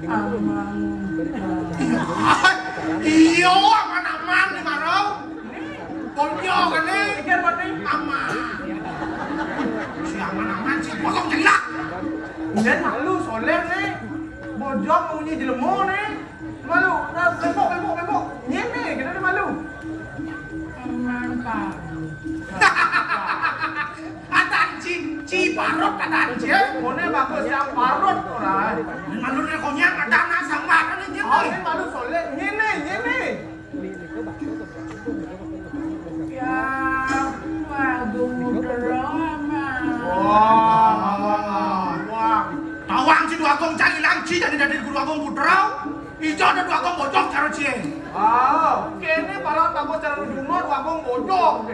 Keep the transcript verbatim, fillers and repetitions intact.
Aman. Iya, aman-aman nih, Maro. Polnya kan nih. Pikir apa nih? Aman. Si aman-aman, si kosong jelak. Ini malu, soler nih. Bojong munyi jelemo nih. Malu, nah, bebok, bebok, bebok. Nyene, kita nih malu. Aman, Pak. Atan ci, ci parut, atan ci. Mone bagus yang parut, ora. Malu nih konyang, ada anak sama, ada nih, Oh, ini malu soler. Nyene, nyene. Ya, waduh, muter amat. Wah, wah, wah. Tawang si Dua Agung cari langci jadi dari Guru Agung Putra. Ijo ada Dua Agung bocok cara cie. Oh, kene para tamu cara Juno Dua Agung bocok.